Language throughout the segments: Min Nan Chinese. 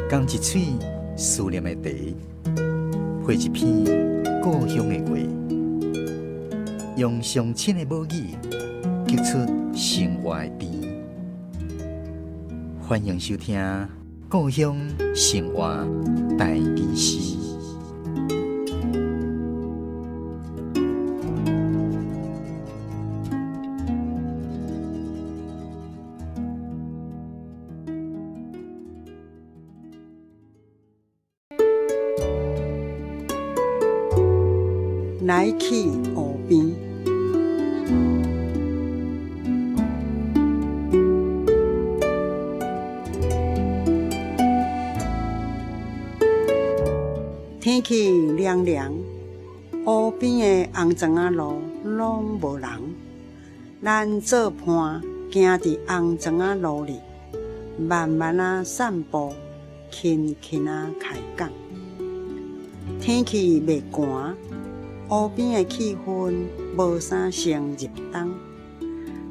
仝一喙思念的茶，配一篇故鄉的話，用上親的母語，激出生活的甜。歡迎收聽《故鄉生活台語詩》。來去湖邊，天氣涼涼，湖邊的紅磚仔路攏無人，咱做伴行佇紅磚仔路裡，慢慢仔散步，輕輕仔開講。天氣袂寒，湖邊的氣氛無啥像入冬。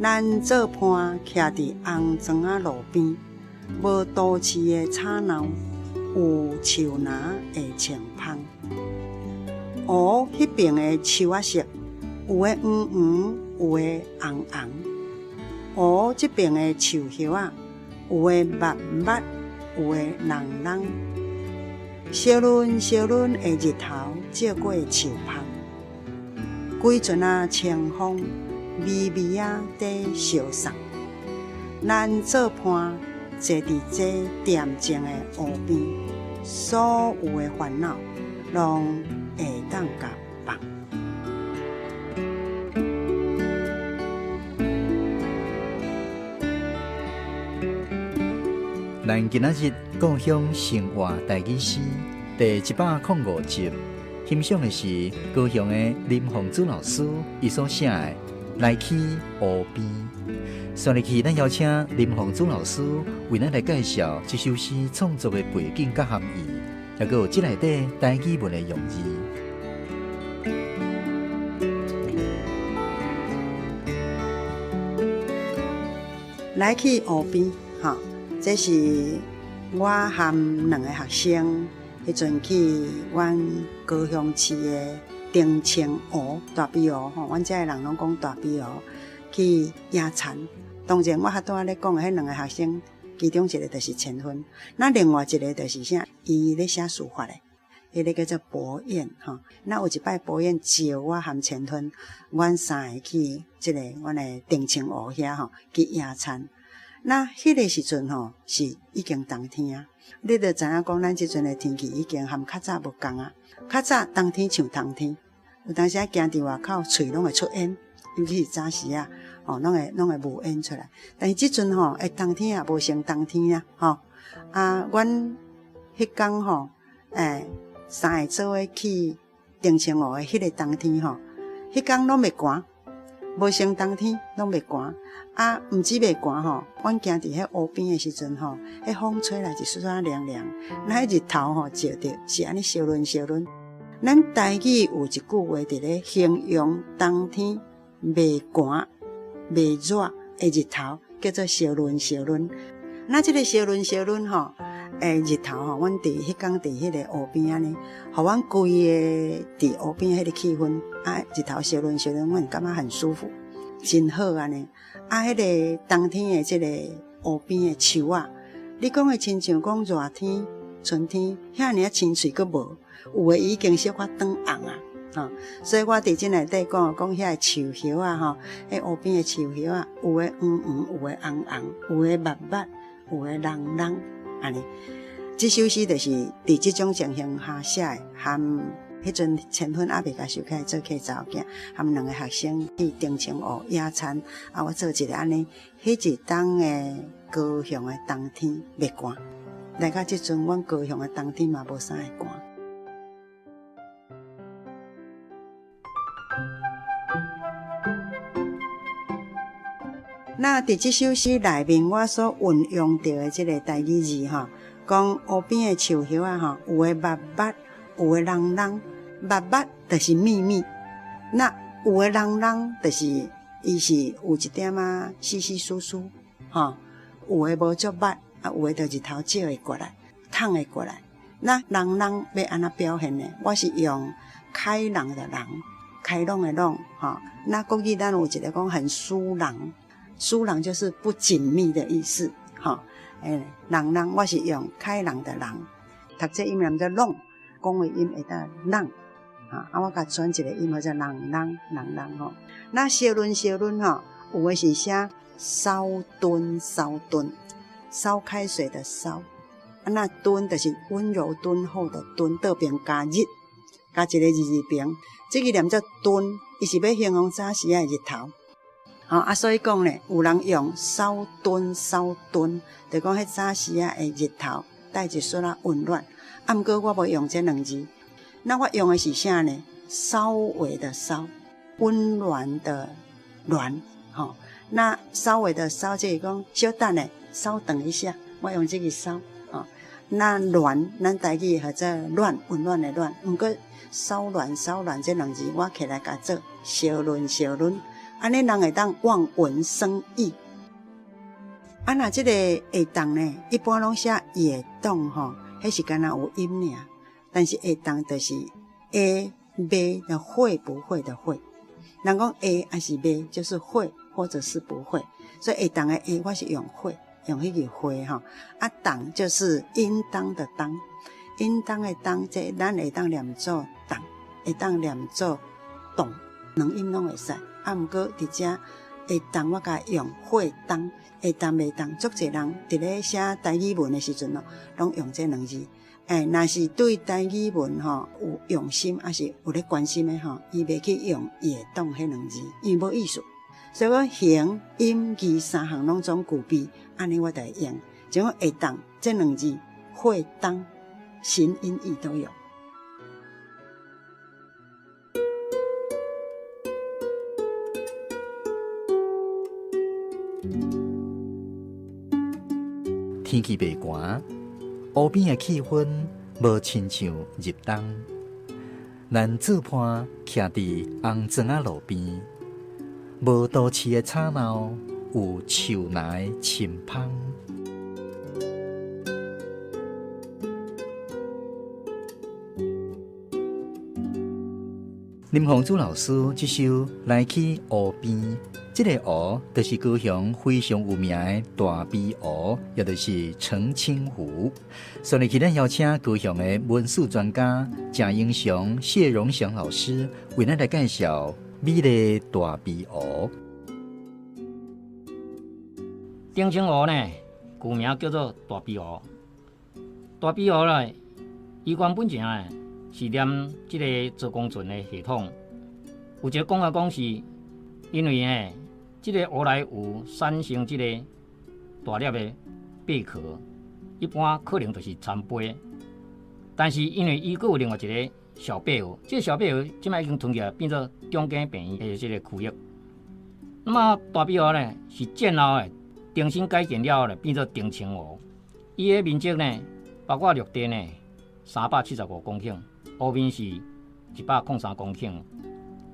咱做伴徛佇紅磚仔路邊，無都市的吵鬧，有樹林的清芳。湖彼邊的樹仔色，有的黃黃，有的紅紅。湖這邊的樹葉仔，有的密密，有的濃濃。燒潤燒潤的日頭照過樹縫，規陣仔清風微微仔佇相送。咱做伴坐佇這恬靜的湖邊，所有的煩惱攏會當共放。咱今仔日故鄉生活台語詩第105集，欣賞的是高雄的林鳳珠老師伊所寫的《來去湖邊》。煞落去，咱邀請林鳳珠老師為咱來介紹這首詩創作的背景佮含義，抑閣有這內底台語文的用字。來去湖邊，吼，這是我和兩個學生彼陣去阮高雄市的澄清湖、大埤湖，吼，阮遮的人攏講大埤湖去野餐。當然，我較拄仔咧講的彼兩個學生，其中一個就是陳芬，那另外一個就是啥？伊咧寫書法的，彼个叫做博彦，吼。那有一擺博彦招我和陳芬，阮三个去這个阮的澄清湖遐吼去野餐。那彼个時陣吼是已經冬天啊，你就知影講，咱這陣的天氣已經和較早無仝啊。較早冬天像冬天，有當時仔行佇外口，喙攏會出煙，尤其是早時仔，吼，攏會攏會冒煙出來。但是這陣吼，欸，冬天也無像冬天啊，吼。啊，阮彼工吼，欸，三个做伙去澄清湖的彼个冬天吼，彼工攏袂寒，無像冬天攏袂寒。啊，毋止袂寒吼，阮行佇彼湖邊的時陣吼，彼風吹來一絲絲涼涼，那彼日頭吼照著是按呢燒潤燒潤。咱台語有一句話佇咧形容冬天袂寒袂熱的日頭，叫做燒潤燒潤。那這個燒潤燒潤吼，欸，日頭吼，阮佇彼工佇彼個湖邊按呢，予阮規个佇湖邊彼個氣氛，啊，日頭燒潤燒潤，阮感覺很舒服，真好按呢。啊，彼個冬天的這個湖邊的樹仔，你講的親像講熱天、春天，遐爾仔青翠閣無，有的已經小可轉紅啊，吼。所以我佇這內底講，講遐個樹葉仔吼，彼湖邊的樹葉仔，有的黃黃，有的紅紅，有的密密，有的濃濃，按呢。這首詩就是佇這種情形下寫的，含彼陣千芬猶未共收起來做客查某囝，含兩個學生去澄清湖野餐，啊，我做一个按呢，彼一冬的高雄的冬天袂寒，來到這陣，阮高雄的冬天嘛無啥會寒。那佇這首詩內面，我所運用著的這个台語字吼，講湖邊的樹葉仔吼，有的密密，有的濃濃，密密就是密密，那有的濃濃就是伊是有一點仔稀稀疏疏，吼，有的無足密，啊，有的就日頭照會過來。淌會過來。那人人欲按怎表現呢？我是用開朗的朗，開朗的朗，吼。那國語咱有一个講很疏朗，疏朗就是不緊密的意思，吼。人人我是用開朗的朗，讀這音念做朗，講話音會當朗，啊，我共轉一个音叫做人人人人吼。那小輪小輪吼，有的是寫燒敦燒敦，燒開水的燒，啊，那敦就是溫柔敦厚的敦，倒邊加日，加一个日字邊，這个念做敦，伊是欲形容早時仔的日頭。吼啊，所以講咧，有人用燒敦燒敦，就講彼早時仔的日頭帶一絲仔溫暖。啊，毋過我無用這兩字，那我用的是啥呢？稍微的稍，溫暖的暖，吼。那稍微的稍，就是講小等下，稍等一下，我用這个稍，吼。那暖，咱台語號做暖，溫暖的暖。毋過稍暖稍暖這兩字，我起來共做小潤小潤。按呢人會當望文生義。啊，若這个會當呢，一般攏寫也當吼，彼是敢若有音爾。但是會當就是會袂的會不會的會。人講會抑是袂，就是會或者是不會。所以會當的會，我是用會，用彼个會吼。啊，當就是應當的當，應當的當，這咱會當念做當，會當念做當，兩音攏會使。啊，毋過佇遮會當我共用會當，會當袂當，足濟人佇咧寫台語文的時陣咯，攏用這兩字。若是對台語文吼有用心，抑是有咧關心的吼，伊袂去用會當彼兩字，因為無意思。所以講形、音、義三項攏總具備，按呢我就會用。就講會當這兩字，會當，形、音、義都有。天氣袂寒，湖邊的氣氛無親像入冬。咱做伴徛佇紅磚仔路邊，無都市的吵鬧，有樹林的清芳。林鳳珠老師這首《來去湖邊》，這个湖就是高雄非常有名的大埤湖，也就是澄清湖。所以，今日邀請高雄的文史專家鄭英雄、謝榮祥老師為咱來介紹美麗大埤湖。澄清湖呢，舊名叫做大埤湖。大埤湖呢，伊原本前啊是連這个周公船的系統。有一个講法講是，因為呢，這个湖內有產生這个大粒的貝殼，一般可能就是田貝。但是因為伊閣有另外一个小貝湖，這个小貝湖這擺已經吞起來，變做中間病院的這个區域。那麼大埤湖呢，是戰後的重新改建了後呢，變做澄清湖。伊的面積呢，包括陸地呢，375公頃，湖面是103公頃。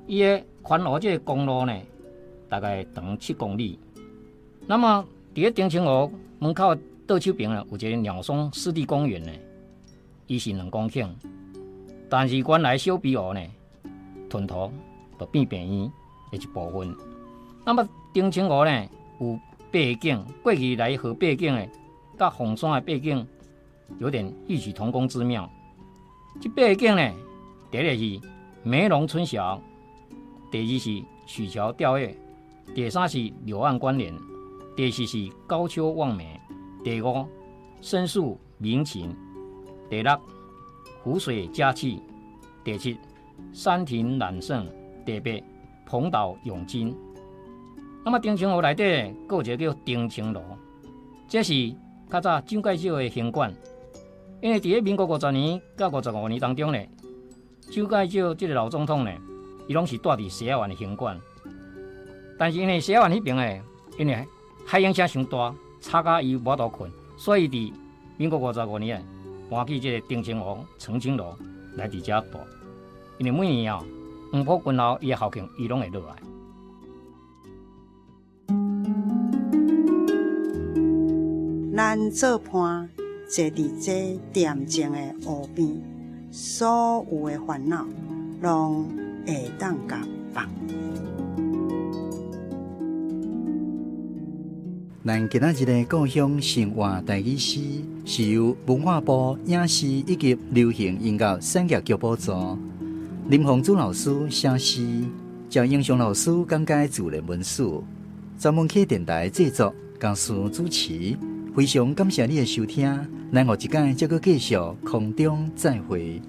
伊的環湖這个公路呢，大概長7公里。那麼佇咧澄清湖門口倒手邊呢，有一个鳥松濕地公園呢，伊是2公頃。但是原來小埤湖呢，吞塗就變病院的一部分。那麼澄清湖呢，有八个景，過去來河八景的，佮鳳山的八景有點異曲同工之妙。這八个景呢，第一个是梅龍春曉，第二是曲橋釣月，第三是柳岸觀蓮，第四是高丘望梅，第五深樹鳴琴，第六湖水佳氣，第七山亭覽勝，第八蓬島詠金。那麼澄清湖內底閣有一個叫澄清樓，這是較早蔣介石的行館。因為佇咧民國50年到55年當中呢，蔣介石這个老總統呢，伊攏是蹛佇西仔灣的行館。但是因為西仔灣彼邊的，因為海湧聲傷大，吵甲伊無法度睏，所以佇民國55年搬去這个澄清湖澄清樓來佇遮蹛。因為每年啊，黃埔軍校伊的校慶，伊攏會落來。咱做伴坐佇這恬靜的湖邊，所有的煩惱攏會當共放。咱今仔日的故鄉生活台語詩，是由文化部影視以及流行音樂產業局補助，林鳳珠老師寫詩，趙英雄老師講解自然文史，專門客電台製作，江思主持。非常感謝你的收聽，咱後一擺再閣繼續空中再會。